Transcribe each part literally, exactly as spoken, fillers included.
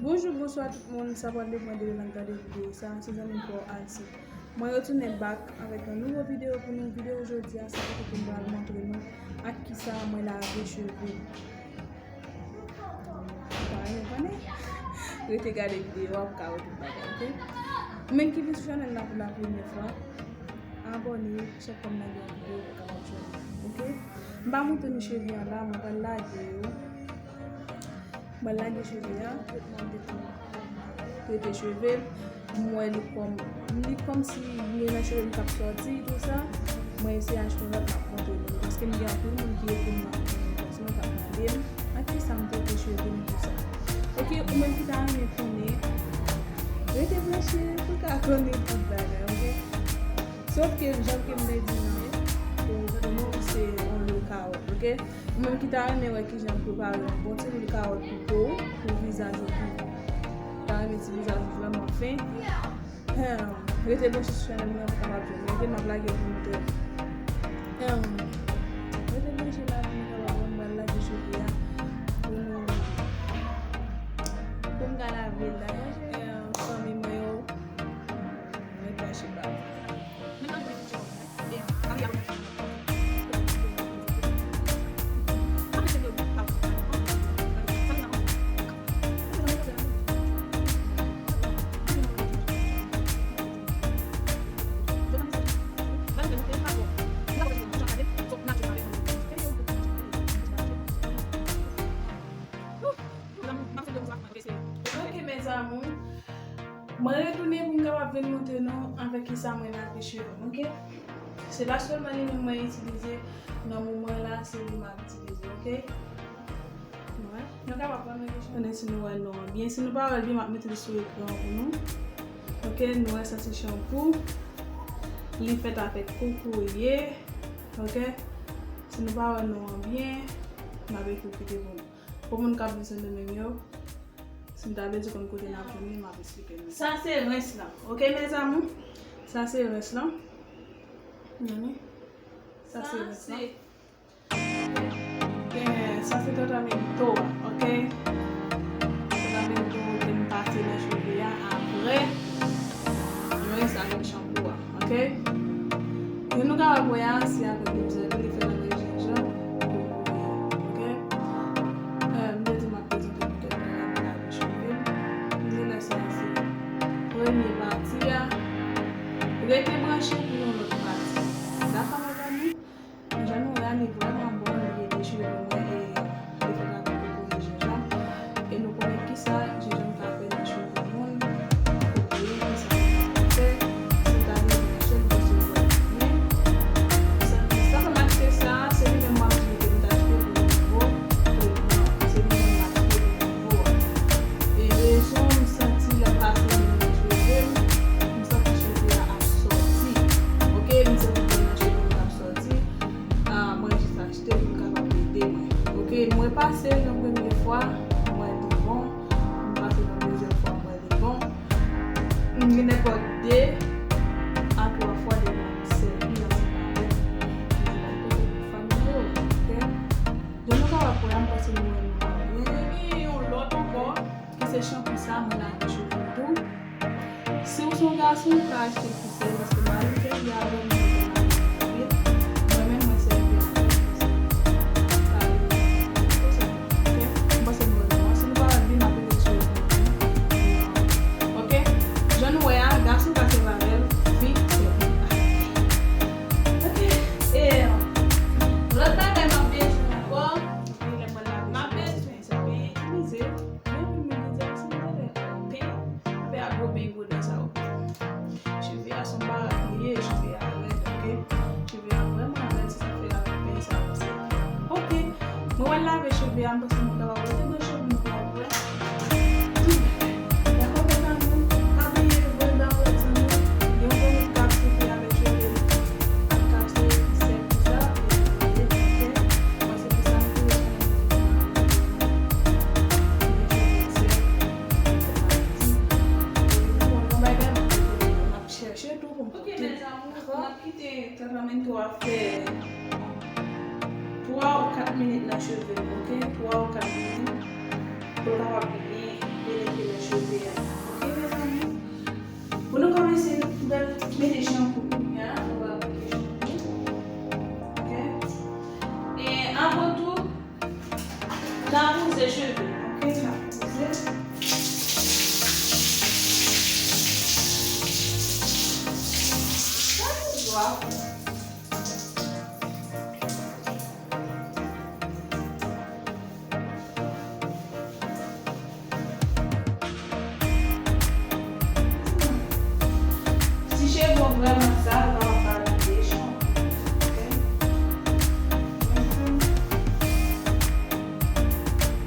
Bonjou, bonswa tout moun, sa pral depann de lè n ap gade videyo sa, se zanmi m Paul Alcide. Mwen retounen back avèk yon nouvo videyo pou nou. Videyo jodi a, se kote ke m pral montre nou ak kisa mwen lave cheve m. Pa renmen konnen? Rete gade videyo a pou ka wè tout bagay, oke? Ou menm ki vin sou chanèl la pou la premyè fwa, abòne, chak fwa m lage yon videyo ou kapab jwenn li, oke? M pa montre nou cheve an la, mwen pral lage yo. Mwen lage cheve a, mwen te tou trete cheve m, m wè li kòm, li kòmsi gen nan cheve m k ap sòti, tou sa. Mwen eseye achte yon lòt, m ap montre nou. Paske m gen anpil moun ki ekri m nan kòmsi mwen t ap mande m, ak kisa m trete cheve m, tou sa. Oke, ou menm ki ta renmen konnen, rete branche pou w ka konnen tout bagay, oke? Sòf ke, jan ke m te di nou, pou, pou nou, se yon lwil kawòt, oke? Ou menm ki ta renmen wè kijan pou prepare yon bon ti lwil kawòt pou po w, pou vizaj ou ki ta renmen ti vizaj ou vrèman fen, em, rete branche sou chanèl mwen pou kapab jwenn. Rete, m ap lage pou nou trè. Em, rete branche la pou nou kapab wè m pral lave cheve a. Pou nou, pou m ka lave l la. Em, fanmi mwen yo, mwen pa chita. Ok, mes amours. Mwen retounen pou m kapab vin montre nou avèk kisa mwen lave cheve m, oke? Se pa sèlman li menm mwen itilize nan moman la, se li m ap itilize, oke? Nou kapab pran men cheve nou si nou wè non an byen. Si nou pa wè l byen, m ap mete l sou ekran an pou nou. Oke, nou wè sa se chanpou. Li fèt avèk kokoye. Oke? Si nou pa wè non an byen, m ap ekri kite pou nou. Pou moun k ap vin Sendomeng yo, si m ta vle di konn kote n ap jwenn li, m ap esplike nou. Sa se rens lan. Oke, mes amours? Sa se rens lan. Gade. Sa se rens lan. Sa se tratamiento a, oke? Tratamiento ke m pase nan cheve a apre. Mwen sa menm chanpou a, oke? Jan nou kapab wè a, se avèk lwil sa ke li fèt avèk jenjanm, kokoye, oke? Eh, m te di m ap prezante nou kèk bagay nan lave cheve m. M te lè sa se premye pati a. Rete branche pou yon lòt pati. Dakò, mezanmi? Jan nou wè a, li vrèman bon, li ede cheve mwen, e li fèt avèk kokoye jenjanm. E nou konnen kisa jenjanm ka fè nan cheve moun, kokoye, kisa li ka fè, si w ta vle branche l, branche l vrèman byen. Sa, sa fè m achte sa, se li menm m ap di nou ke m t achte pou nouvo tretman. Se li menm m achte pou nouvo a. E rezon m santi lè m pase li nan cheve m, m santi cheve a ap sòti. Oke, m santi pwèl nan cheve m t ap sòti. Ah, mwen jis achte pou l kapab ede mwen. Oke, mwen pase l yon premye fwa, m wè li bon. M pase l yon dezyèm fwa, m wè li bon. M gen nenpòt de a twa fwa depi m ap sèvi ansanm avè l. Ki di m ap pote pou fanmi yo, oke? Jan nou kapab wè a, m panse nou wè nou an byen. Epi yon lòt ankò, ki se chanpou sa, mwen lave cheve m tou. Si w se yon gason, w ka achte l tou sèl, paske majorite peyi a, avè m, yo te lave cheve. Mwen menm, mwen sèvi avè l, paske sa yo, oke? M panse nou wè non an. Si nou pa wè l byen, m ap rete sou ekran an. Oke? Jan nou wè a, gason ka sèvi avè l, fi sèvi avè l. Oke? E lòt bagay m ap bezwen ankò, m ap bezwen sa pen itilize. Gen anpil moun ki di, "Ah, se mwen lè pen, pen a gwo pen gwo dan sa yo." Cheve a se yon barak li ye, cheve a rèd, oke? Cheve a vrèman rèd, se sa k fè y ap pen sa yo, paske, oke, mwen wè l lave cheve a, m panse nou kapab wè, te bwè cheve nou kapab wè. Dakò, mezanmi, pa bliye voye ba yon lòt zanmi, gen yon zanmi k ap soufri avèk cheve, k ap sere ki sèk, tou sa, e, e, oke? Mwen se pou sa m tou, cheve sèk, chèche tou pou m pote. Oke, mes amours, n ap kite tratamiento a fè twa ou kat minit nan cheve m, oke? Twa ou kat minit. Pou l kapab byen penetre Pou nou kòmanse, nou pral mete chanpou kounye a, nou pral mete chanpou. Ok? E anvan tou, n a wouze cheve, ok? N a wouze. Sa nou dwa fè. Si cheve w vrèman sal, w kapab pa lave chanpou, ok?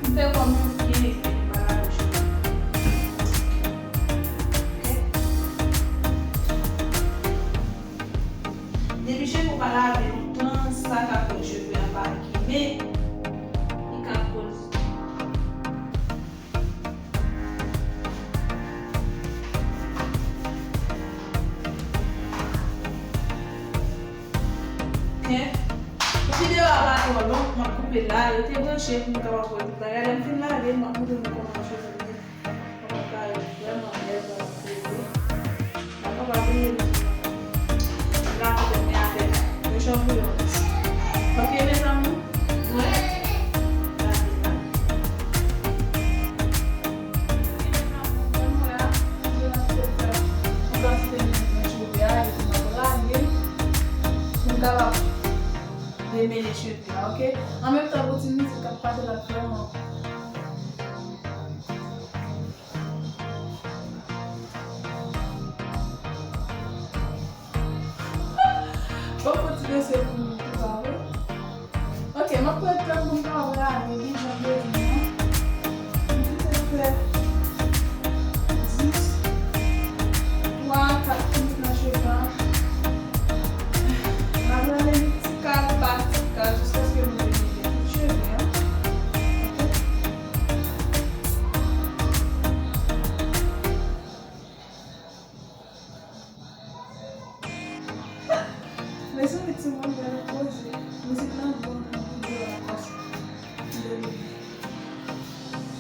M fè kòm yon byen epi m pa lave cheve m. Ok? Depi cheve w pa lave lontan, sa ka fè cheve a pa abime, li ka koz. Ok. Pou videyo a pa twò long, m ap koupe la. Rete branche pou nou kapab wè tout bagay. Lè m fin lave, m ap montre nou kòman cheve m ye. Kòman l parèt vrèman bèl, vrèman poze. Dakò, pa bliye m di nou. Lave tèt mwen avèk yon chanpou yon. Ok, mezanmi? Mwen lave la. Ok, mezanmi, mwen la, mwen la, mwen kantite mwen cheve a, epi m ap rale pou m kapab demele cheve a, ok? An menm tan, gon ti mizik k ap pase la vrèman. Bon, kontinye se pou nou tou pa vre. Ok, m ap pran tan pou m kapab rale li jan m bezwen an. M kite fè dis, twa, kat minit nan cheve an. M ap rale li ti kal pa ti kal jiskaske nou vin rive tout cheve an. Ok? Mezanmi, timoun, bèl poze. Mizik lan bon pou videyo a kòmanse.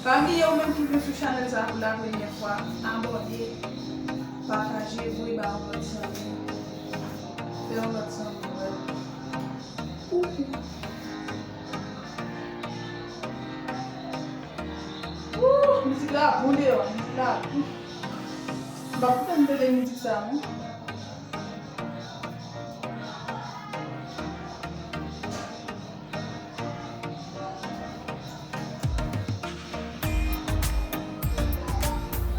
Pa bliye, ou menm ki vin sou chanèl sa pou la premyè fwa, abòne, pataje, voye ba yon lòt zanmi. Fè yon lòt zanmi wè. Koukou. Wouh, mizik la bon deyò, mizik la bon. M pa kontan m tande mizik sa non.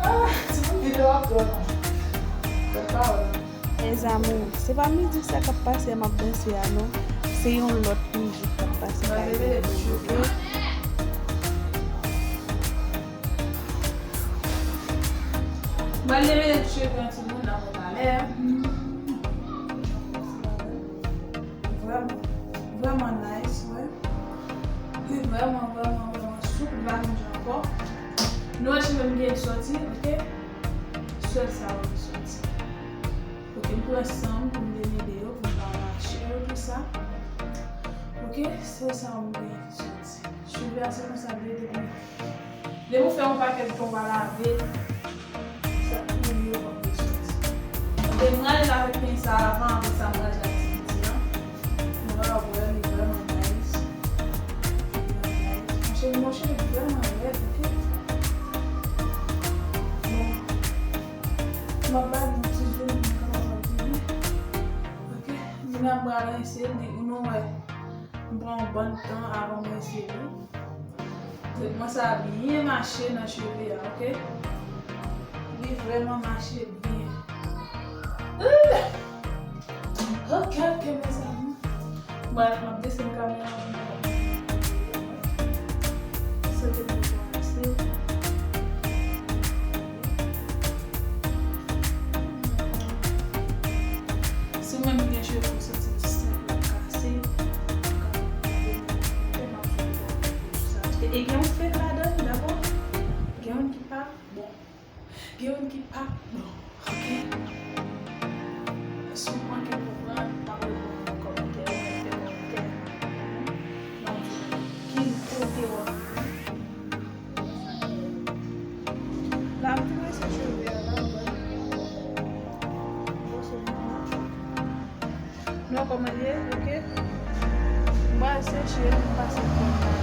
Ah, ti moun videyo ap dòmi. Bèl pawòl. Mes amours, se pa mizik sa k ap pase a m ap danse a non. Se yon lòt mizik k ap pase. Mwen leve lè pou cheve. Mwen leve lè pou cheve an timoun nan mwen valè. Vrèman, vrèman nice, wè. Li vrèman, vrèman, vrèman soup, li pa menm jan ankò. Nou wè cheve m gen sòti, ok? Sèl sa yo ki sòti. Ok, m pran san m pou m demele yo, pou m pa rache yo, tout sa. Ok, sèl sa yo m gen ki sòti. Cheve a se konsa l ye depi. Depi w fè yon pakèt tan w pa lave, sa tou yo pap resòti. Anben, m rale l avèk peny sa avan, apre sa m rale l ak ti piti an. Nou va wè, li vrèman nice. Li vrèman nice. Monchè, monchè, li vrèman rèd, ok? Bon. M ap bay yon ti zoom pou nou kapab wè pi byen. Ok? Vin ap pral eseye li, nou wè. M pran yon bann tan avan mwen eseye li. Tretman sa a byen mache nan cheve a, ok? Li vrèman mache byen. Ok, ok, mezanmi. Bon, m ap desann kamera pou nou. Sete pou kòmanse. Si w menm ki gen cheve w santi l senp, l ap kase, ou ka mete l nan fèy la, m ap fè yon fèy ladan l, dakò? Gen youn ki pa bon. Gen youn ki pa bon. Ok? Si w manke konprann, pa bliye pou w fè kòmantè, ou mèt fè kòmantè. Nan ki kote w ap viv. La, m trese cheve a la, w wè. Mwen ye, ok. Mwen seche, m pase kòm la.